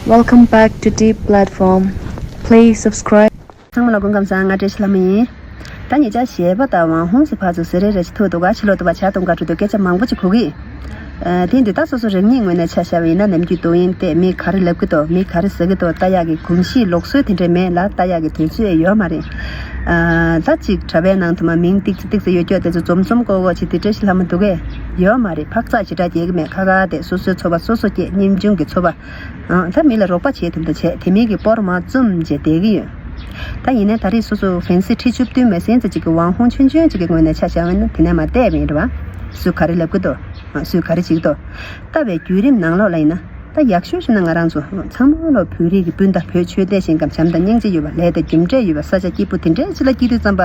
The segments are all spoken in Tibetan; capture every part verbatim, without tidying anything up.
Welcome back to Deep Platform. Please subscribe. ཚང་མ་ལ་སྐུ་ཁམས་བཟང་། ང་བཀྲ་ཤིས་ལྷ་མོ་ཡིན། ད་ཉེ་ཆར་གཞས་པ་དང་ཝང་ཧུང་ཟེར་ཕར་ཚུར་ཟེར་རེ་རེ་ཞིག་ཐུག་འདུག་ག་ཕྱི་ལོགས་དུ་བ་ཇ་འཐུང་ག་འགྲོ་དུས་སྐད་ཆ་མང་པོ་ཅིག་གོ་གི། ཨ། དེ་འདི་ད་སོ་སོ་རང་ཉིད་ངོས་ནས་ཆ་བཞག་པ་ཡིན་ན། ནམ་རྒྱུན་ཏོག་དབྱིན་ཏེ་མི་ག་རེ་ལབ་ཀྱི་འདུག་མི་ག་རེ་ཟེར་གྱི་འདུག་ལྟ་ཡག་གི་གོམས་གཤིས་ལུགས་སྲོལ་དེ་འདྲས་མེད་ལ། ལྟ་ཡག་གི་དུས་ཚོད་ཡོད་མ་རེད། ཨ། ད་ཅིག་གྲྭ་པའི་ནང་དུ་མ་མིང་ཏིག་ཙི་ཏིག་ཙི་ཡོད་སྐྱོ་དེ་ཚོ་འཛོམས་འཛོམས་ཀོ་ཀོ་བྱེད་དེ་བཀྲ་ཤིས་ལྷ་མོ་འདུག་གས། ཡོད་མ་རེད། འཕག་འཚག་ཞེ་དྲག་རྒྱག་གི་མེད། ཁ་ཁ་དེ་སོ་སོའི་ཚོ་པ་སོ་སོ་སྐྱེས། སྙེམས་ཆུང་གི་ཚོ་པ། ཨང་། ད་མི་ལ་རོགས་པ་བྱེད་ཐུབ་འདོད་བྱས། དེ་མིན་གྱི་སྤོར་མ་བཙུམ་བྱས་བསྡད་ཀྱི་ཡོད། ད་ཡིན་ནའི་ད་རེས་སོ་སོ་ཧྥན་སི་ཁྲི་བཅུ་བདུན་མ་ཟིན་ཙམ་ཅིག་གི་ཝང་ཧུང་ཆུང་ཆུང་ཅིག་གི་ངོས་ནས་ཆ་བཞག་པ་ཡིན་ན། དེ་ནས་མར་བལྟས་པ་ཡིན་རེད་བ། སུས་ག་རེ་ལབ་ཀྱི་འདུག་ཨ། སུས་ག་རེ་བྱེད་ཀྱི་འདུག་ལྟ་བའི་བརྒྱུད་རིམ་ནང་ལོགས་ལ་ཡིན་ན། ད་ཡག་ཤོས་ཞུ་ན་ང་རང་ཚོ་ཚང་མ་ལོ་བོད་རིགས་ཀྱི་སྤུན་ཟླ། བོད་ཆོས་ལྡན་ཞིང་ཁམས་བྱམས་དང་སྙིང་རྗེ་ཡོད་པ། ལས་དང་རྒྱུ་འབྲས་ཡོད་པ། ས་ཆ་སྐྱིད་པོ་དེ་འདྲའི་ཅིག་ལ་སྐྱེས་དུས་ཙམ་པ།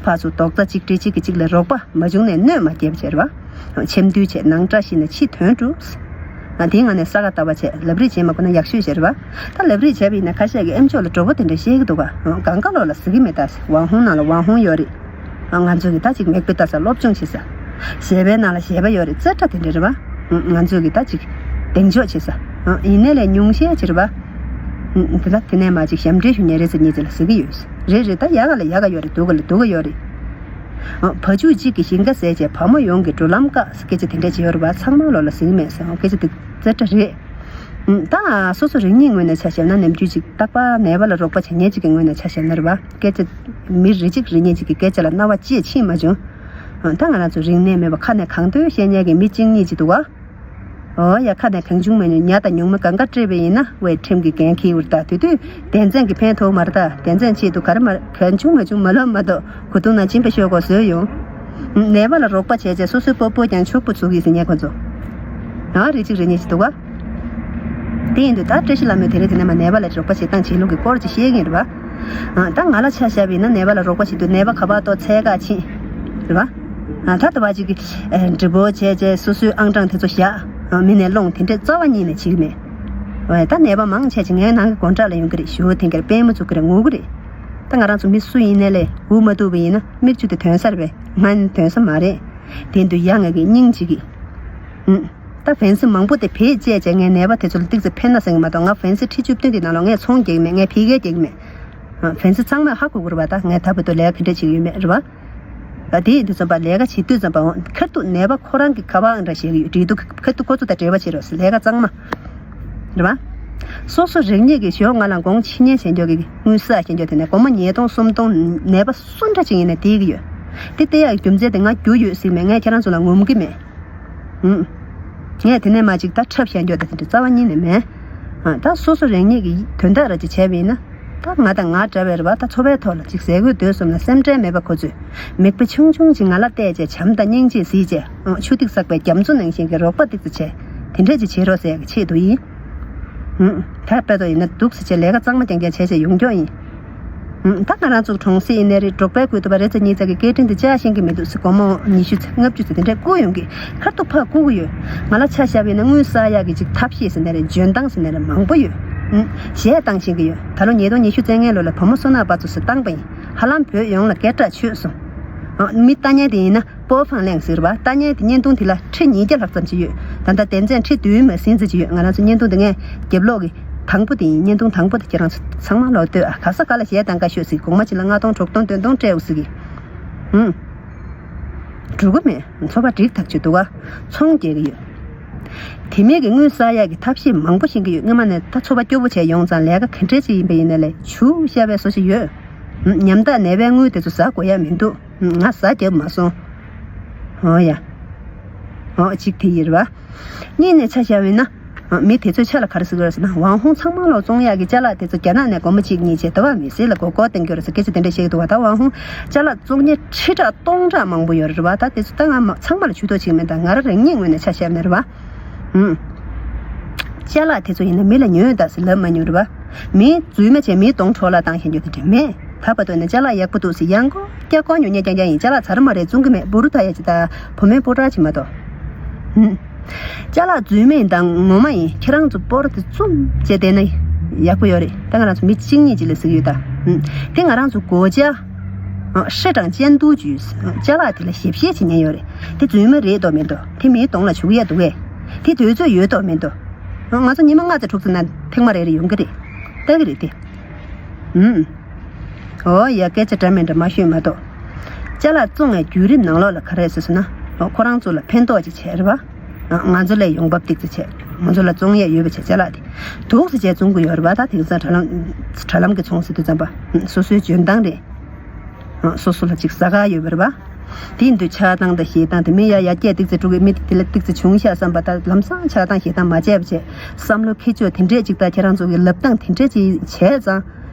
ཕར་ཚུར་རྡོག་རྩ་གཅིག་སྒྲིལ། གཅིག་གིས་གཅིག་ལ་རོགས་པ་མ་བྱུང་ནས་གནོད་མ་སྐྱེལ་བ་བྱས་རེད་བ། འཆམ་མཐུན་བྱས། ནང་བཀྲ་ཤིས་ན་ཕྱི་དོན་འགྲུབ། ཨ། དེའི་ངང་ནས་ས་ག་ལྟ་བ་བྱས། ལབ་རེས་བྱེད་མ་དགོས་ན་ཡག་ཤོས་ཤར་བ། ད་ལབ་རེས་བྱས་པ་ཡིན་ན་ཁ་ཤས་ཀྱིས་ཨེམ་ཆོག་ལ་གྲོགས་པོ་དེ་འདྲ་བཤད་ཀྱི་འདུག་ག་ཨང་། གང་ག་ལོག་ལ་ཟེར་གྱི་མེད། ད་ཝང་ཧུང་ནང་ལ་ཝང་ཧུང་ཡོད་རེད། ཨ། ང་ཚོ་གི་ད་ཅིག་མེག་པི་ལྟ་ས་སློབ་སྦྱོང་བྱེད་ས། གཞས་པའི་ནང་ལ་གཞས་པ་ཡོད་རེད། ཙེ་ཏྲ་དེ་འདྲ་རེད་བ། ཨང་། ང་ཚོ་གི་ད་ཅིག་གདེང་འཇོག་བྱེད་ས། ཨང་། ཡིན་ནའི་ལས་ཉུང་ཤས་ཅིག་རེད་བ། ཨང་། དེ་ལ་དེ་ནས་མ་ཅིག་ཞབས་འདྲེན་ཞུ་མཁན་རེད་ཟེར་མཁན་ཅིག་ལ་ཟེར་གྱི་ཡོད། རེད་རེད། ད་ཡག་ག་ལ་ཡག་ག་ཡོད་རེད། སྡུག་ག་ལ་སྡུག་ག་ཡོད་རེད། ཨ། བ་ཕྱུགས་གཅིག་གི་ཞིང་ཁ་ཟས་བྱས། བ་མོ་ཡོངས་ཀྱི་འགྲོ་ལམ་བཀག་ཟེར་སྐད་ཆ་དེ་འདྲ་ཅིག་ཡོད་རེད་བ། ཚང་མ་ལོག་ལ་ཟེར་གྱི་མེད་ཟེར། ཨོ། སྐད་ཆ་དེ་ཙེ་ཏྲ་རེད། ཨུམ། ད་སོ་སོ་རང་ཉིད་ངོས་ནས་ཆ་བཞག་ན། ནམ་རྒྱུན་ཅིག་རྟག་པར་ནད་པ་ལ་རོགས་པ་བྱེད་མཁན་ཅིག་གི་ངོས་ནས་ཆ་བཞག་ན་རེད་བ། སྐད་ཆ། མི་རེ་གཅིག་རེ་གཉིས་ཅིག་གི་སྐད་ཆ་ལ་རྣ་བ་གཅིག་ཕྱིན་མ་བྱུང་། ཨ། ད་ང་རང་ཚོ་རིག་གནས་མེད་པ། ཁ་ནས་གང་འདོད་བཤད་མཁན་གྱི་མི་གཅིག་གཉིས་ཅིག་འདུག་ག་ཨོ་ཡ། ཁ་ནས་གང་བྱུང་མ་བྱུང་ཉ་དང་ཉུང་མ་གང་ག་སྤྲད་པ་ཡིན་ན། ཝེ། ཁྲིམས་ཀྱི་འགན་འཁྱེར་བར་ད། དེ་དུས་བདེན་འཛིན་གྱི་ཕན་ཐོགས་མ་རེད་ད། བདེན་འཛིན་ཆེད་དུ་ག་རེ་མ། གང་བྱུང་མ་བྱུང་མ་ལབ་མ་གཏོགས། གོ་དུང་ན་སྦྱིན་པ་ཤོག་གོ་བཟོས་ཡོང་། ནད་པ་ལ་རོགས་པ་བྱས་བྱས། སོ་སོའི་སྤོ་སྤོ་ཀྱང་ཕྱུག་པོ་བཙུགས་ཡིན་ཟེར་མཁན་ཁོ་ཚོ། ཨ། རེ་གཅིག་རེ་གཉིས་ཤིག་འདུག་ག་དེ་ཡིན་དུས་ད་བཀྲ་ཤིས་ལྷ་མོས་དེ་རིང་དེ་ནས་མར་ནད་པ་ལ་རོགས་པ་བྱེད་སྟངས་བྱེད་ལུགས་ཀྱི་སྐོར་ཅིག་བཤད་ཀྱི་ཡིན་རེད་བ། ཨ། ད་ང་ལ་ཆ་བཞག་པ་ཡིན་ན། ནད་པ་ལ་རོགས་པ་བྱེད་དུས་ནད་པ་ག་པར་གཏོགས་འཚོལ་ག་ཕྱིན་རེད་བ། ཨ། ད་དེ་བ་ཅིག་གི་ཨེ། འདྲི་པོ་བྱས་བྱས། སོ་སོའི་ཨང་གྲངས་དེ་ཚོ་བཞག་ཨ། མི་ནས་སློང་། དེ་འདྲས་རྩ་བ་ཉིད་ནས་བྱེད་ཀྱི་མེད། ཨོ་ཡ། ད་ནད་པ་མང་ཆེ་ཅིག་ངའི་ནང་གི་སྒོ་འགྲམ་ལ་ཡོང་གི་རེད། ཞུ་བོ་འཐེན་གྱི་རེད། པུས་མོ་བཙུགས་ཀྱི་རེད། ངུ་གི་རེད། ད་ང་རང་ཚོ་མི་སུ་ཡིན་ནའི་ལས་འུ་མ་བཏུབ་པ་ཡིན་ན། མིག་ཆུ་དེ་ཐོན་ས་རེད་པས། ང་ནི་ཐོན་ས་མ་རེད། དེ་འདུག་ཡ། ང་གི་སྙིང་གཅིག་གིས། ཨུམ། ད་ཧྥན་སི་མང་པོ་དེ་བེད་སྤྱད་བྱས་ངས་ནད་པ་དེ་ཚོ་ལ་ཏིག་ཙམ་ཕན་ན་བསམ་གྱི་མ་གཏོགས། ང་ཧྥན་སི་ཁྲི་བཅུ་བདུན་དེ་ནང་ལོགས་ངས་ཚོང་རྒྱག་གི་མེད། ངས་ཕ་གིར་རྒྱག་གི་མེད། ཨ། ཧྥན་སི་ཚང་མས་ཧ་གོ་གི་རེད་པ། ད་ངས་ད་བར་དུ་ལས་ཀ་ག་འདྲ་བྱེད་ཀྱི་ཡོད་མེད་རེད་པ། ཨ། དེ་ཡིན་དུས་ཙམ་པ་ལས་ཀ་བྱེད་དུས་ཙམ་པ་ཁར་ཐུག་ནད་པ་ཁོ་རང་གི་ག་པར་ཨང་གྲངས་བཞག་གི་ཡོད། འབྲེལ་གཏུག་ཁར་ཐུག་ཁོ་ཚོ་དང་འབྲེལ་བ་བྱེད་རོགས་ཟེར། ལས་ཀ་གཙང་མ། རེད་པ། སོ་སོ་རང་ཉིད་ཀྱི་ཞོགས་སྔ་ལངས་དགོང་ཕྱི་ཉལ་བྱེད་མགྱོགས་ཀྱི་དངུལ་བསགས་བྱེད་མགྱོགས་དེ་ནས་སྒོར་མོ་ཉིས་སྟོང་སུམ་སྟོང་ནད་པ་སུ་འདྲ་ཅིག་ཡིན་ན་སྟེར་གྱི་ཡོད། དེ་སྟེར་ཡག་རྒྱུ་མཚན་དེ་ང་རྒྱུ་ཡོད་ཟེར་མེད། ངས་ཁྱེད་རང་ཚོ་ལ་ངོམ་གྱི་མེད། ཨུམ། ངས་དེ་ནས་མར་ཅིག་ད་འཁྲབ་བཞག་མགྱོགས་དེ་འདྲ་རྩ་བ་ཉིད་ནས་མེད། ཨ། ད་སོ་སོ་རང་ཉིད་ཀྱི་དོན་དག་ར་ཅིག་བྱས་པ་ཡིན་ན། ད་ང་དང་ང་འདྲ་བའི་རེད་པ། ད་འཚོ་བའི་ཐོག་ལ་ཅིག་ཟས་གོས་སྡོད་གསུམ་ལ་སེམས་ཁྲལ་མེད་པ། ཁོ་ཚོས་མིག་དཔེ་ཆུང་ཆུང་ཅིག་ང་ལ་བལྟས་བྱས། བྱམས་དང་སྙིང་རྗེ་གཟིགས་བྱས། ཨང་། ཆུ་ཐིགས་བསགས་པའི་རྒྱ་མཚོ་ནང་བཞིན་གྱི་རོགས་པ་ཏིག་ཙམ་བྱས། དེ་འདྲས་ཅིག་བྱེད་རོགས་ཟེར་ཡག་གི་ཆེད་དུ་ཡིན། ཨང་། ད་དཔེ་ཐོག་ཡིན་ན་འདུག་ཟེར་བྱས་ལས་ཀ་གཙང་མ་རྐྱང་རྐྱང་བྱས་བྱས་ཡོང་མགྱོགས་ཡིན། ཨང་། ད་ང་རང་ཚོ་གྲོང་གསེབ་ཡིན་ནའི་རེད། འབྲོག་པའི་ཁུལ་དུ་བ་རེ་ཙམ་གཉིས་ཙམ་གྱི་སྐད་འཕྲིན་དེ་བཅག་ཤེས་ཀྱི་མི་འདུག་ཟེར། སྒོར་མོ་ཉི་ཤུ་ཙམ་ལྔ་བཅུ་ཙམ་དེ་འདྲས་བསྐུར་ཡོང་གི། ཁར་ཐུག་ཕར་བསྐུར་གྱི་ཡོད། ང་ལ་ཆ་བཞག་པ་ཡིན་ན་དངུལ་བསགས་ཡག་གི་ཅིག་ཐབས་ཤེས་ཟེར་ནའི་རེད། འཇོན་ཐང་ཟེར་ནའི་རེད། མང་པོ་ཡོད། ཨང་། གཞས་བཏང་ཤེས་ཀྱི་ཡོད། ད་ལོ་ཉིས་སྟོང་ཉི་ཤུ་རྩ་ལྔའི་ལོ་ལ་བུ་མོ་བསོད་ནམས་པ་ཚོ་ཟེར་བཏང་པ་ཡིན། ཧ་ལམ་བོད་ཡོངས་ལ་སྐད་གྲགས་ཆོད་སོང་། ཨང་། མི་ལྟ་མཁན་དེ་ཡིན་ན་པོ་ཕང་ལེང་ཟེར་བ། ལྟ་མཁན་དེ་བརྙན་ཐུང་དེ་ལ་ཁྲི་ཉིས་བརྒྱ་ལྷག་ཙམ་ཅིག་ཡོད། ད་ལྟ་དེ་མཚན་ཁྲི་བདུན་མ་ཟིན་ཙམ་ཅིག་ཡོད། ང་རང་ཚོ་བརྙན་ཐུང་དེ་ངས་རྒྱབ་ལོགས་ཀྱི་དང་པོ་དེ་ཡིན། བརྙན་ཐུང་དང་པོ་དེ་ཁྱེད་རང་ཚོ་ཚང་མ་ལོག་ལྟོས་ཨ། ག་ས་ག་ལ་གཞས་གཏང་ག་ཤོད་ཟེར། གོང་མ་ཅིག་ལ་ལྔ་སྟོང་དྲུག་སྟོང་བདུན་སྟོང་སྤྲད་འོ་ཟེར་གི། ཧུམ། འགྲོ་གི་མེད། འཚོ་བ་འགྲིག་ཐག་ཆོད་འདུག་ག་ཚོང་རྒྱག་གི་ཡོད། དེ་མིན་གྱི་དངུལ་བསགས་ཡག་གི་ཐབས་ཤེས་མང་པོ་ཤེས་ཀྱི་ཡོད། སྔོན་མ་ནས་ད་འཚོ་བ་སྐྱོ་པོ་བྱས་ཡོང་ཙང་། ལས་ཀ་ག་འདྲས་ཅིག་ཡིན་པ་ཡིན་ནའི་ལས་ཆུ་བཤལ་བའི་བཟོ་ཞིག་ཡོད། ཉམ་ཐག་ནད་པའི་དངུལ་དེ་ཚོ་ཟ་དགོས་ཡག་མི་འདུག་ང་ཟ་རྒྱབ་མ་སོང་། འོ་ཡ། འོ་གཅིག་དེ་ཡིན་རེད་བ། གཉིས་ནས་ཆ་བཞག་པ་ཡིན་ན། མི་དེ་ཚོའི་ཆ་ལ་ག་རེ་ཟེར་གྱི་ཡོད་རེད་ཟེར་ན། ཝང་ཧུང་ཚང་མ་ལོག་བཙོང་ཡག་གི་ཅ་ལག་དེ་ཚོ་རྒྱ་ནག་ནས་སྒོར་མོ་གཅིག་གཉིས་བྱས་དེ་བ་མི་སེར་ལ་མགོ་སྐོར་གཏོང་གི་ཡོད་རེད་ཟེར་སྐད་ཆ་དེ་འདྲ་བཤད་ཀྱི་འདུག་བ། ད་ཝང་ཧུང་ཅ་ལག་བཙོང་མཁན་ཁྲི་ཕྲག་སྟོང་ཕྲག་མང་པོ་ཡོད་རེད་བ། ད་དེ་ཚོ་ད་ང་མ་ཚང་མ་ལ་ཇུས་གཏོགས་བྱེད་ཀྱི་མེད། ད་ང་རང་རང་ཉིད་ངོས་ནས་ཆ་བཞག་ནས་རེད་བ། ཧུམ། ཅ་ལག་དེ་ཚོ་ཡིན་ན་མི་ལ་ཉོས་ད་ཟེར་ལབ་མ་མྱོང་རེད་བ། མི་རྫུན་མ་བྱས་མིའི་གདོང་འཕྲོ་བརླག་བཏང་བཞིན་རྒྱུ་དེ་འདྲ་མེད། ད་བར་དུ་ནི་ཅ་ལག་ཡག་པོ་འདུག་ཟེར་ཡང་སྐོར་སྐྱ་སྐོར་ཉོ་ཉོ་རྐྱང་རྐྱང་ཡིན། ཅ་ལག་ཚར་མ་རེད། བཙོང་གི་མེད། བུ་རུ་ད་ཡ་ཅི་ད་བུ་མོའི་སྤོ་ཏྲ་ཅི་མ་གཏོགས། ཧུམ། ཅ་ལག་རྫུན་མ་ཡིན་དང་ངོ་མ་ཡིན། ཁྱེད་རང་ཚོ་སྤོ་ར་དེ་བཙུམ་བྱས་བསྡད་ན་ཡག་པོ་ཡོད་རེད། ད་ང་རང་ཚོ་མི་གཅིག་གཉིས་ཅིག་ལ་ཟེར་གྱི་ཡོད་ད། ཧུམ། དེ་ང་རང་ཚོ་སྒོ་ལྕགས། ཨ། ཧྲེ་དང་ཅན་ཏུའུ་ཅུས། ཨ། ཅ་ལག་དེ་ལ་ཞིབ་བཤེར་བྱེད་མཁན་ཡོད་རེད། དེ་རྫུན་མ་རེད་འདོད་མི་འདུག་དེ་མིའི་གདོང་ལ་བྱུག་ཡ་འདུག་གས། དེ་དུས་ཚོད་ཡོད་འདོད་མི་འདུག་ང་ཚོ་ཉི་མ་ལྔ་ཙམ་དྲུག་ཙམ་ན་ཐེངས་མ་རེ་རེ་ཡོང་གི་རེད། ལྟ་གི་རེད་དེ། ཨུམ། ཨོ་ཡ། སྐད་ཆ་འདྲ་མི་འདྲ་མ་ཤོད་མ་གཏོགས། ཅ་ལག་བཙོང་བའི་བརྒྱུད་རིམ་ནང་ལོགས་ལ་ག་རེ་ཟེར་སོང་ན། ཨོ། ཁོ་རང་ཚོ་ལ་ཕན་ཐོགས་ཅིག་བྱས་རེད་པ། ང་ཚོ་ལ་ཡོང་འབབ་ཏིག་ཙམ་བྱས། ང་ཚོ་ལ་བཙོང་ཡས་ཡོད་པ་བྱས། ཅ་ལག་དེ་འདུག་སེ་བྱས་བཙོང་གི་ཡོད་རེད་པ། ད་དེང་སང་དྲ་ལམ་དྲ་ལམ་གྱི་ཚོང་ཟེར་དུས་ཙམ་པ། སོ་སོའི་འཇོན་ཐང་རེད། སོ་སོ་ལ་ཅིག་ཟ་ག་ཡོད་པ་རེད་པ། དེ་ཡིན་དུས་ཆགས་སྡང་དང་ཞེ་སྡང་དེ། མི་ཡ་ཡ་སྐྱེས་ཏིག་ཙམ་འགྲོ་གི། མི་དེ་ལ་ཏིག་ཙམ་བྱུང་ཤག་བསམ་པ། ད་ལམ་སང་ཆགས་སྡང་ཞེ་སྡང་མ་བྱས་པ་བྱས། བསམ་བློ་འཁྱེར་ཕྱོགས་དེ་འདྲས་ཅིག་དང་ཁྱེད་རང་ཚོ་གི་ལབ་སྟངས་དེ་འདྲས་ཅིག་བྱས་ཙང་།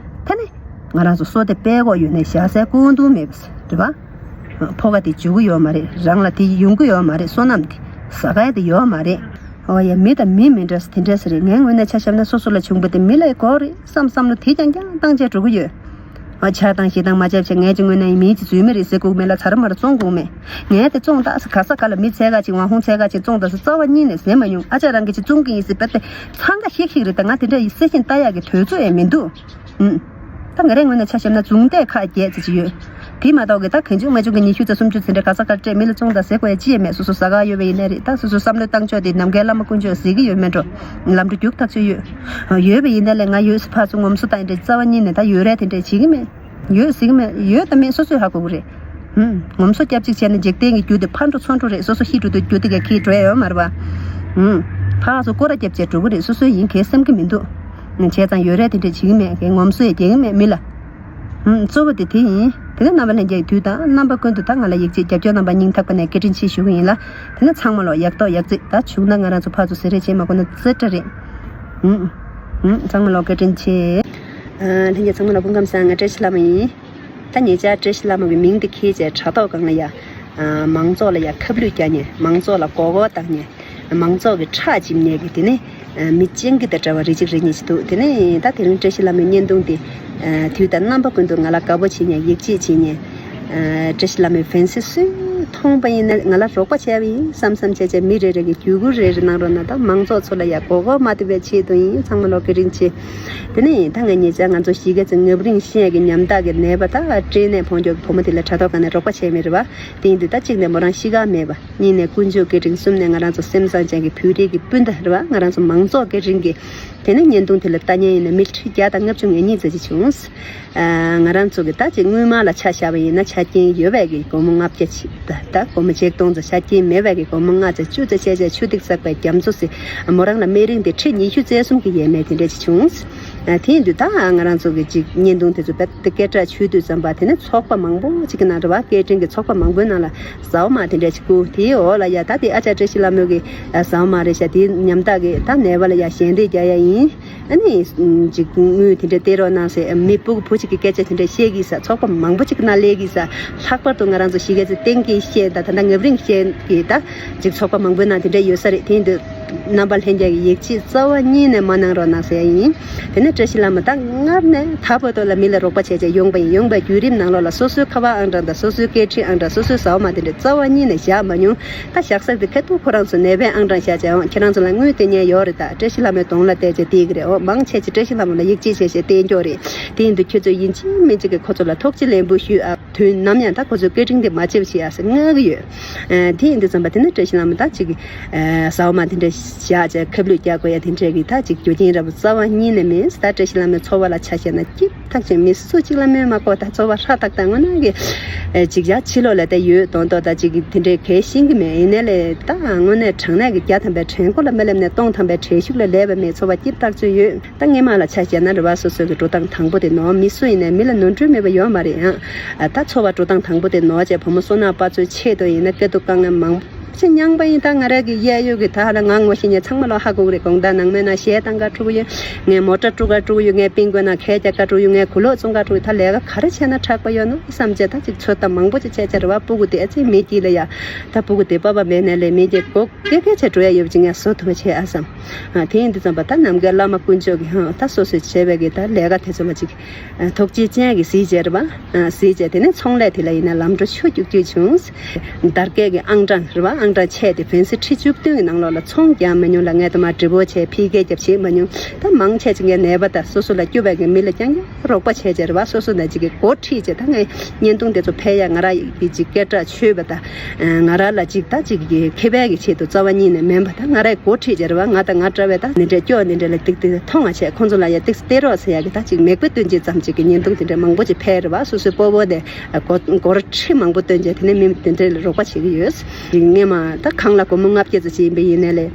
ད་ནི་ང་རང་ཚོ་སོ་དེ་པད་ཀོག་ཡོད་ནས་བཞག་སའི་སྐུ་གདུང་མེད་པ་རེད་པ། ཕོ་ཁ་དེ་འཇུ་གི་ཡོད་མ་རེད། རང་ལ་དེ་ཡོང་གི་ཡོད་མ་རེད། བསོད་ནམས་དེ་ཟ་ག་དེ་ཡོད་མ་རེད། ཨོ་ཡ། མི་དང་མི་མི་འདྲ་ས་དེ་འདྲས་ཟེར་རེད། ངའི་ངོས་ནས་ཆ་བཞག་ན་སོ་སོ་ལ་བྱུང་བ་དེ་མི་ལ་དགོས་རེད་བསམ་བསམ་བློ་དེ་རྐྱང་རྐྱང་བཏང་བྱས་འགྲོ་གི་ཡོད། ཨ། ཆགས་སྡང་ཞེ་སྡང་མ་བྱས་བྱས། ངས་ཅིག་དངོས་གནས་མིའི་ཅིག་འཛུལ་མི་རེད་ཟེར་དགོས་མེད་ལ། ཚར་མར་བཙོང་དགོས་མེད། ངས་དེ་བཙོང་ད་ཟེར། ག་ས་ག་ལ་མི་འཚོལ་ག་ཅིག་དབང་ཧུང་འཚོལ་ག་ཅིག་བཙོང་ད་ཟེར་རྩ་བ་ཉིད་ནས་ཟེར་མ་མྱོང་། ཨ་ཅག་རང་གིས་ཅིག་བཙོང་གི་ཡིན་ཟེར་དཔེ་དེ་འཚང་ཁ་ཤིག་ཤིག་རེད། ད་ང་དེ་འདྲ་ཡི་སེ་བཞིན་ལྟ་ཡག་གི་དུས་ཚོད་ཡང་མི་འདུག་ཨུམ། ད་ང་རའི་ངོས་ནས་ཆ་བཞག་ན་རྫུན་གཏད་ཁ་རྒྱས་ཙི་ཅི་ཡོད། དེ་མ་གཏོགས་གི་ད་གང་བྱུང་མང་བྱུང་གི་ཉི་ཤུ་ཙམ་སུམ་ཅུ་ཙམ་འདྲ་ག་ས་གར་སྤྲད། མི་ལ་བཙོང་ད་ཟེར་དགོས་ཡ་ཅི་ཡང་མེད། སོ་སོ་ཟ་ག་ཡོད་པ་ཡིན་ནའི་རེད། ད་སོ་སོ་བསམ་བློ་བཏང་ཕྱོགས་དེ་ནམ་མཁའི་བླ་མ་དཀོན་མཆོག་གཟིགས་ཀྱི་ཡོད་མེད་འགྲོ། ལམ་འགྲོ་རྒྱུག་ཐག་ཆོད་ཡོད། ཡོད་པ་ཡིན་ནའི་ལས་ང་ཡོད་ཟེར་ཕར་ཚུར་ངོམ་སོ་བཏང་ཡིན་འདྲ་རྩ་བ་ཉིད་ནས་ད་ཡོད་རེད་དེ་འདྲ་བྱེད་ཀྱི་མེད། ཡོད་ཟེར་གྱི་མེད། ཡོད་དང་མེད་སོ་སོས་ཧ་གོ་གི་རེད། ཧུམ། ངོམ་སོ་རྒྱབ་ཅིག་བྱས་ན་འཇིག་རྟེན་གྱི་རྒྱུ་དེ་ཕར་འགྲོ་ཚུར་འགྲོ་རེད། སོ་སོ་ཤི་འགྲོ་དུས་རྒྱུ་དེ་ག་ཁྱེར་འགྲོ་ཡ་ཡོད་མ་རེད་པ། ཧུམ། ཕར་ཚུར་སྐོར་ར་རྒྱབ་བྱས་འགྲོ་གི་རེད། སོ་སོའི་ཡིན་གལ་སེམས་ཀྱི་མི་འདུག་བྱས་ཙང་ཡོད་རེད་དེ་འདྲ་བྱེད་ཀྱི་མེད། གའི་ངོམ་སོ་ཡང་རྒྱག་གི་མེད་མི་ལ། ཧུམ། གཙོ་བོ་དེ་དེ་ཡིན། དེ་ནས་རྣམ་པ་ལྷན་རྒྱས་ཀྱི་དུས་དང་རྣམ་པ་ཀུན་ཏུ་ད་ང་ལ་ཡིད་ཆེས་རྒྱབ་སྐྱོར་གནང་བ་སྙིང་ཐག་པ་ནས་བཀའ་དྲིན་ཆེ་ཞུ་གི་ཡིན་ལ། དེ་ནས་ཚང་མ་ལོ་ཡག་ཐོག་ཡག་བརྩེགས་ད་བྱུང་ན་ང་རང་ཚོ་ཕར་ཚུར་ཟེར་རེས་བྱེད་མ་དགོས་ན་རྩེ་བྲལ་རེད། ཧུམ། ཧུམ། ཚང་མ་ལོ་བཀའ་དྲིན་ཆེ། ཨ། ལྷན་རྒྱས་ཚང་མ་ལ་སྐུ་ཁམས་བཟང་། ང་བཀྲ་ཤིས་ལྷ་མོ་ཡིན། ད་ཉེ་ཆར་བཀྲ་ཤིས་ལྷ་མོ་གི་མིང་དེ་འཁྱེར་བྱས་དྲ་ཐོག་སྒང་ལ་ཡ། ཨ། མང་ཚོགས་ལ་ཡ་ཁ་བསླུས་རྒྱག་མཁན། མང་ཚོགས་ལ་མགོ་སྐོར་བཏང་མཁན། མང་ཚོགས་ཀྱི་ཁྲག་འཇིབ་མཁན་གྱི་དེ་ནི། ཨ། མི་སྤྱང་ཀི་དང་འདྲ་བ་རེ་གཅིག་རེ་གཉིས་ཤིག་འདུག་དེ་ནི་ད་དེ་རིང་བཀྲ་ཤིས་ལྷ་མོའི་བརྙན་ཐུང་དེ། ཨ། དུས་དང་རྣམ་པ་ཀུན་ཏུ་ང་ལ་དགའ་པོ་བྱེད་མཁན། ཡིད་ཆེས་བྱེད་མཁན། ཨ། བཀྲ་ཤིས་ལྷ་མོའི་ཕན་སི་སུས་མཐོང་པ་ཡིན་ན་ང་ལ་རོགས་པ་བྱས་པ་ཡིན་བསམ་བསམ་བྱས་བྱས་མི་རེ་རེ་གི་བརྒྱུད་སྐུར་རེ་རེ་གནང་རོགས་གནང་། ད་མང་ཚོགས་ཚོ་ལ་ཡ་མགོ་སྐོར་མ་ཐེབས་པའི་ཆེད་དུ་ཡིན། ཚང་མ་ལོ་བཀའ་དྲིན་ཆེ། དེ་ནས་ད་ང་ཉེ་ཆར་ང་ཚོ་གཞིས་ཀ་རྩེ་ངབ་རིང་ཤེས་ཀྱི་ཉམ་ཐག་གི་ནད་པ་ད་སྐྲན་ནད་ཕོག་མཁན་གྱི་བུ་མོ་དེ་ལ་དྲ་ཐོག་སྒང་ནས་རོགས་པ་བྱས་མེད་རེད་པ། དེ་ཡིན་དུས་ད་གཅིག་ནས་མོ་རང་གཤིས་ཀ་མེད་པ། གཉིས་ནས་ཀུན་སྤྱོད་སྐད་འཕྲིན། གསུམ་ནས་ང་རང་ཚོ་སེམས་བཟང་ཅན་གྱི་བོད་རིགས་ཀྱི་སྤུན་ཟླ་རེད་པ། ང་རང་ཚོ་མང་ཚོགས་སྐད་འཕྲིན་གྱི། དེ་ནས་བརྙན་ཐུང་དེ་ལ་ལྟ་མཁན་ཡིན་ན་མི་ཁྲི་བརྒྱ་དང་ལྔ་བཅུ་ང་གཉིས་ཙམ་ཅིག་བྱུང་། ཨ། ང་རང་ཚོ་གི་ད་ཅིག་དངུལ་སྨར་ལ་ཆ་བཞག་པ་ཡིན་ན་ཆ་རྐྱེན་ཡོད་པའི་གི་སྒོར་མོ་ལྔ་བརྒྱ་ཅིག་ད་ད་སྒོར་མོ་ཆིག་སྟོང་ཙམ། ཆ་རྐྱེན་མེད་པའི་གི་སྒོར་མོ་ལྔ་ཙམ་བཅུ་ཙམ་བྱས་བྱས་ཆུ་ཐིགས་བསགས་པའི་རྒྱ་མཚོ་ཟེར། མོ་རང་ལ་སྨན་རིན་དེ་ཁྲི་ཉི་ཤུ་རྩ་གསུམ་གྱི་ཡས་མས་དེ་འདྲ་ཅིག་བྱུང་། ཨ། དེ་ཡིན་དུས་ད་ང་རང་ཚོ་གི་ཅིག་བརྙན་ཐུང་དེ་ཚོ་རྦད་དེ་སྐད་གྲགས་ཆོད་དུས་ཙམ་པ། དེ་ནས་ཚོགས་པ་མང་པོ་ཅིག་གི་ནང་རེད་པ། སྐད་འཕྲིན་གྱི་ཚོགས་པ་མང་པོའི་ནང་ལ་ཟ་འོག་མ་དེ་འདྲ་ཅིག་བསྐུར། དེའི་འོག་ལ་ཡ་ད་དེ་ཨ་ཅག་བཀྲ་ཤིས་ལྷ་མོ་གི་ཟ་འོག་མ་རེད་ཤག་དེའི་ཉམ་ཐག་གི་ད་ནད་པ་ལ་ཡ་ཞལ་འདེབས་རྒྱག་ཡ་ཡིན། ཨ་ནི་ཅིག་དངུལ་དེ་འདྲ་སྟེར་རོགས་གནང་ཟེར། མི་སྤུ་གུ་བུ་གཅིག་གི་སྐད་ཆ་དེ་འདྲ་བཤད་ཀྱི་ས། ཚོགས་པ་མང་པོ་ཅིག་གི་ནང་སླེབས་ཀྱི་ས། ལྷག་པར་དུ་ང་རང་ཚོ་གཞིས་ཀ་རྩེ་སྟེང་གི་བཤད། ད་ད་ལྟ་ངབ་རིང་བཤད་ཀྱི་ད་ཅིག་ཚོགས་པ་མང་པོའི་ནང་དེ་འདྲ་ཡོད་ས་རེད། དེ་ཡིན་དུས་རྣམ་པ་ལྷན་རྒྱས་ཀྱི་ཡིད་ཆེས་རྩ་བ་ཉིད་ནས་མ་གནང་རོགས་གནང་ཟེར་ཡ་ཡིན། དེ་ནས་བཀྲ་ཤིས་ལྷ་མོ་ད་སྔར་ནས་ད་བར་དུ་ལ་མི་ལ་རོགས་པ་བྱས་བྱས་ཡོང་པ་ཡིན། ཡོང་པའི་བརྒྱུད་རིམ་ནང་ལོགས་ལ་སོ་སོའི་ཁ་པར་ཨང་གྲངས་དང་སོ་སོའི་སྐད་འཕྲིན་ཨང་གྲངས། སོ་སོའི་ཟ་འོག་མ་དེ་འདྲ་རྩ་བ་ཉིད་ནས་བཞག་མ་མྱོང་། ད་བཞག་ས་དེ་ཁ་ཐུག་ཁོ་རང་ཚོ་ནད་པའི་ཨང་གྲངས་བཞག་བྱས་ཡོང་། ཁྱེད་རང་ཚོ་ལ་དངུལ་སྟེར་མཁན་ཡོད་རེད། ད་བཀྲ་ཤིས་ལྷ་མོའི་གདོང་ལ་བལྟས་བྱས་བསྡད་ཀྱི་རེད། འོ། མང་ཆེ་ཆེ་བཀྲ་ཤིས་ལྷ་མོ་ལ་ཡིད་ཆེས་བྱས་བྱས་བསྡད་ཀྱོག་རེད། དེ་ཡིན་དུས་ཁྱོད་ཚོ་ཡིན་གཅིག་མིན་གཅིག་གིས་ཁོ་ཚོ་ལ་ཐུགས་རྗེ་ལེགས་འབུལ་ཞུས་ཨ། དུས་ནམ་ཡང་ད་ཁོ་ཚོའི་སྐད་འཕྲིན་དེ་མ་བརྗེད་པ་བྱེད་ཨ་ཟེར་མངགས་ཀྱི་ཡོད། ཨ། དེ་ཡིན་དུས་ཙམ་པ་དེ་ནས་བཀྲ་ཤིས་ལྷ་མོ་ད་ཅིག་ཨ། ཟ་འོག་མ་དེ་འདྲ་བཞག་བྱས་ཁ་བསླུས་རྒྱག་དགོས་ཡ་དེ་འདྲ་གི་ད་ཅིག་རྒྱུ་རྐྱེན་འདྲ་པོ་རྩ་བ་ཉིད་ནས་མེད། ད་བཀྲ་ཤིས་ལྷ་མོའི་འཚོ་བ་ལ་ཆ་བཞག་ན་སྐྱིད་ཐག་ཆོད། མི་སུ་གཅིག་ལ་སྨོན་མ་དགོས། ད་འཚོ་བ་ཧྲ་ཏག་ཏག་དངོས་གནས་ཀྱི་ཅིག་ཡ་ཕྱི་ལོགས་ལ་ད་ཡོད་མདོག་མདོག་ད་ཅིག་དེ་འདྲའི་གལ་ཤེས་ཀྱི་མེད། ཡིན་ནའི་ལས་ད་དངོས་གནས་དྲང་གནས་ཀྱི་བརྒྱ་ཐམ་པའི་བྲན་ཁོ་ལ་མ་སླེབས་ནས་སྟོང་ཐམ་པའི་བྲེལ་ཤུགས་ལ་ལས་པ་མེད། འཚོ་བ་སྐྱིད་ཐག་ཆོད་ཡོད། ད་སྔོན་མ་ལ་ཆ་བཞག་ན་རེད་པ། སོ་སོ་གི་འགྲོ་སྟངས་དང་པོ་དེ་ནོར། མི་སུ་ཡིན་ནའི་མི་ལ་ནོར་འཁྲུལ་མེད་པ་ཡོད་མ་རེད་ཨང་། ད་འཚོ་བ་འགྲོ་སྟངས་དང་པོ་དེ་ནོར་བྱས་བུ་མོ་སོ་ནག་པ་ཚོའི་ཆེད་དུ་ཡིན་ན་སྐྱིད་སྡུག་དཀའ་ངལ་མང་པོ་ཅིག་མྱངས་པ་ཡིན། ད་ང་རང་གི་གཡས་གཡོན་གྱི་ད་ཧ་ལ་ང་ངོ་ཤེས་མཁན་ཚང་མ་ལོ་ཧ་གོ་གི་རེད། དགོང་དག་ནངས་མོའི་ནང་གཞས་བཏང་ག་འགྲོ་གི་ཡོད། ངས་མོ་ཊ་དཀྲུག་ག་འགྲོ་གི་ཡོད། ངས་པིང་གོའི་ནང་ཁལ་རྒྱག་ག་འགྲོ་གི་ཡོད། ངས་གོས་ལོག་བཙོང་ག་འགྲོ་གི་ཡོད། ད་ལས་ཀ་ག་རེ་བྱས་ན་དྲག་པོ་ཡོད་ནོ་བསམ་བྱས་ད་ཅིག་ཚོད་ལྟ་མང་པོ་ཅིག་བྱས་བྱས་རེད་པ། སྤུ་གུ་དེ་ཨ་ཙི་མི་སྐྱིད་ལ་ཡ། ད་སྤུ་གུ་དེ་པ་ཕ་མེད་ནའི་ལས་མི་སྐྱིད་གོ་སྐད་སྐད་བྱས་འགྲོ་ཡ་ཡོད་པ་ཅིག་ངས་བཟོ་ཐུབ་པ་བྱས་ཨ་བསམ། ཨ། དེ་ཡིན་དུས་ཙམ་པ་ད་ནམ་མཁའི་བླ་མ་དཀོན་མཆོག་གིས་ཧང་ད་སོ་སོས་བྱས་པའི་གི་ད་ལས་ཀ་དེ་ཚོ་ལ་ཅིག་ཨ། ཐུགས་རྗེ་ཅན་གྱིས་གཟིགས་བྱས་རེད་པ། ཨ། གཟིགས་བྱས་དེ་ནས་ཚོང་ལས་དེ་ལ་ཡིན་ན་ལམ་འགྲོ་ཆུ་སྐྱུག་སྐྱུག་བྱུང་། དར་སྐད་ཀྱི་ཨང་གྲངས་རེད་པ། ཨང་གྲངས་ཆད་དེ་བན་སི་ཁྲི་བཅུ་བདུན་གྱི་ནང་ལོགས་ལ་ཚོང་རྒྱག་མ་མྱོང་ལ། ངས་དུ་མ་འགྲེམས་སྤེལ་བྱས་ཕྱི་རྒྱལ་རྒྱབ་བྱེད་མ་མྱོང་། ད་མང་ཆེ་ཅིག་གིས་ནད་པ་དང་སོ་སོ་ལ་སྐྱོབ་པའི་གི་མི་ལ་རྐྱང་རྐྱང་རོགས་པ་བྱས་བྱས་རེད་བ། སོ་སོ་ནས་ཅིག་གི་འགོ་ཁྲིད་བྱས། ད་ངས་བརྙན་ཐུང་དེ་ཚོ་ཕལ་ཡ་ང་རང་གི་ཅིག་སྐད་གྲགས་ཆོད་པ་དང་། ང་རང་ལ་ཅིག་ད་ཅིག་གི་ཁེ་ཕན་གྱི་ཆེད་དུ་རྩ་བ་ཉིད་ནས་མིན་པ། ད་ང་རའི་འགོ་ཁྲིད་བྱས་རེད་བ། ང་དང་ང་འདྲ་བའི་ད་འདི་འདྲའི་སྐྱོ་འདི་འདྲ་ལ་ཏིག་ཏིག་མཐོང་བ་བྱས། ཁོང་ཚོ་ལ་ཡ་ཏིག་སྟེར་རོགས་ཟེར་ཡ་གི་ད་ཅིག་མིག་དཔེ་སྟོན་བྱེད་ཙམ་ཅིག་གི་བརྙན་ཐུང་དེ་འདྲ་མང་པོ་ཅིག་ཕེབས་རེད་བ། སོ་སོའི་སྤོ་བོ་དེ་སྒོར་སྒོར་ཁྲི་མང་པོ་བཏོན་བྱས་དེ་ནས་མི་དེ་འདྲ་ལ་རོགས་པ་བྱེད་ཀྱི་ཡོད། ཅིག་སྔས་མ་ད་གང་ལ་སྒོར་མོ་ལྔ་བརྒྱ་ཙམ་ཅིག་ཡིན་པ་ཡིན་ནའི་ལས།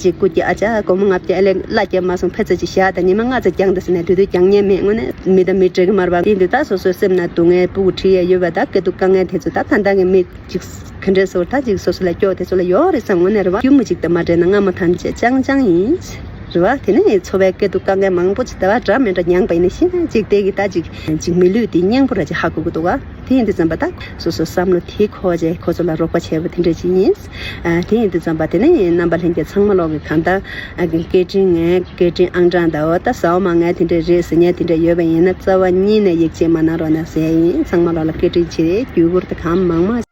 ཅིག་སྐུ་སྐྱེ་ཨ་ཅག་སྒོར་མོ་ལྔ་བརྒྱ་ཨ་ལས་གླ་རྒྱབ་མ་སོང་། ཕེ་ཙམ་ཅིག་བཞག་དང་ཉི་མ་ལྔ་ཙམ་རྒྱང་དུ་ཟིན་ནས་དུས་དུས་རྒྱང་ཉན་མེད། དངོས་གནས་མི་དང་མི་འབྲལ་གི་མ་རེད་བ། དེ་འདུག་ད་སོ་སོའི་སེམས་ནང་སྡུག་བསྔལ་སྤུ་གུ་ཁྲིད་ཡས་ཡོད་པ། ད་སྐྱིད་སྡུག་དཀའ་ངལ་དེ་ཚོ་ད་ད་ལྟ་གི་མི་ཅིག་ག་འདྲས་སོ་ད་ཅིག་སོ་སོ་ལ་སྐྱོ་དེ་ཚོ་ལ་ཡོད་རེད་བསམ། དངོས་གནས་རེད་བ། རྒྱུ་མི་གཅིག་དང་མ་འབྲེལ་ན་རྔ་མ་ཐམས་ཅད་རྐྱང་རྐྱང་ཡིན། རེད་བ། དེ་ནས་འཚོ་བའི་སྐྱིད་སྡུག་དཀའ་ངལ་མང་པོ་ཅིག་ད་བ་འདྲ་མི་འདྲ་མྱངས་པ་ཡིན་ན་ཤི་ན་ཅིག་དེ་གི་ད་ཅིག་ཅིག་མི་ལུས་དེ་སྙིང་པོ་ར་ཅིག་ཧ་གོ་གི་འདུག་ག་དེ་ཡིན་དུས་ཙམ་པ་ད་སོ་སོ་བསམ་བློ་དེ་འཁོར་བྱས་ཁོ་ཚོ་ལ་རོགས་པ་བྱས་པ་དེ་འདྲ་ཅིག་ཡིན། ཨ། དེ་ཡིན་དུས་ཙམ་པ་དེ་ནས་རྣམ་པ་ལྷན་རྒྱས་ཚང་མ་ལོག་གི་གང་ལྟར། ཨ། སྐད་འཕྲིན་ངའི་སྐད་འཕྲིན་ཨང་གྲངས་དང་། འོ་ད་ཟ་འོ་མ་ངའི་དེ་འདྲ་རེད་ཟེར་མཁན་དེ་འདྲ་ཡོད་པ་ཡིན་ན་རྩ་བ་ཉིད་ནས་ཡིད་ཆེས་མ་གནང་རོགས་གནང་ཟེར་ཡ་ཡིན། ཚང་མ་ལོག་ལ་སྐད་འཕྲིན་བྱེད་རེས་བརྒྱུད་སྐུར་དེ་གང་མང་མང་།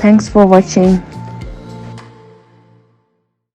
Thanks for watching.